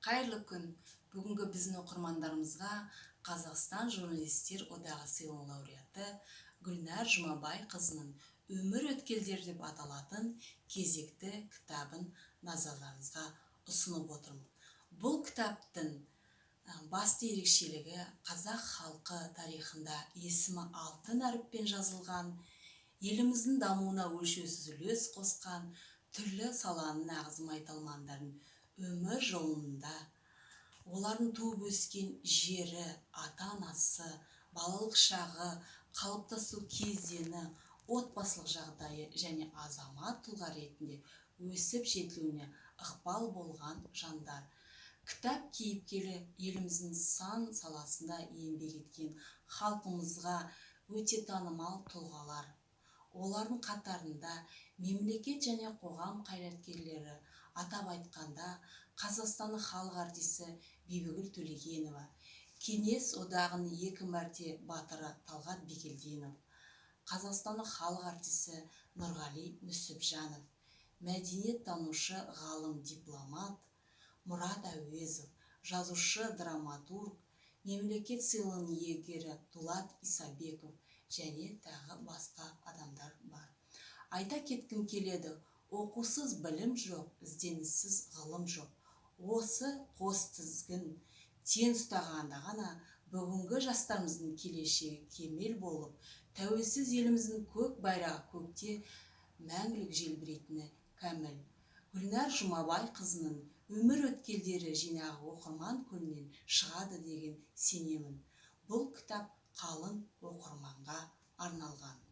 Қайырлы күн! Бүгінгі біздің оқырмандарымызға Қазақстан Журналистер одағы сыйлығының лауреаты Гүлнәр Жұмабайқызының «Өмір өткелдері» деп аталатын кезекті кітабын назарларыңызға ұсынып отырмын. Бұл кітаптың басты ерекшелігі: қазақ халқы тарихында есімі алтын әріппен жазылған, еліміздің дамуына өлшеусіз үлес қосқан түрлі саланың нағыз майталмандарын өмір жолында, олардың туып өскен жері, ата-анасы, балалық шағы, қалыптасу кезеңі, отбасылық жағдайы және азамат тұлға ретінде өсіп жетілуіне ықпал болған жандар. Кітап кейіпкері еліміздің сан саласында еңбек еткен, халқымызға өте танымал тұлғалар. Олардың қатарында мемлекет және қоғам қайраткерлері, атап айтқанда, Қазақстанның халық артисі Бибігүл Төлегенова, Кеңес Одағының екі мәрте батыры Талғат Бигелдинов, Қазақстанның халық артисі Нұрғали Нүсіпжанов, мәдениеттанушы ғалым, дипломат Мұрат Әуезов, жазушы, драматург, Мемлекет сыйлығының иегері Дулат Исабеков және тағы басқа адамдар бар. Айта кеткім келеді: оқусыз білім жоқ, ізденіссіз ғылым жоқ. Осы қос тізгін тең ұстағанда ғана бүгінгі жастарымыздың келешегі кемел болып, тәуелсіз еліміздің көк байрағы көкте мәңгілік желбірейтіні кәміл. Гүлнәр Жұмабайқызының «Өмір өткелдері» жинағы оқырман көңілінен шығады деген сенемін. Бұл кітап қалың оқырманға арналған.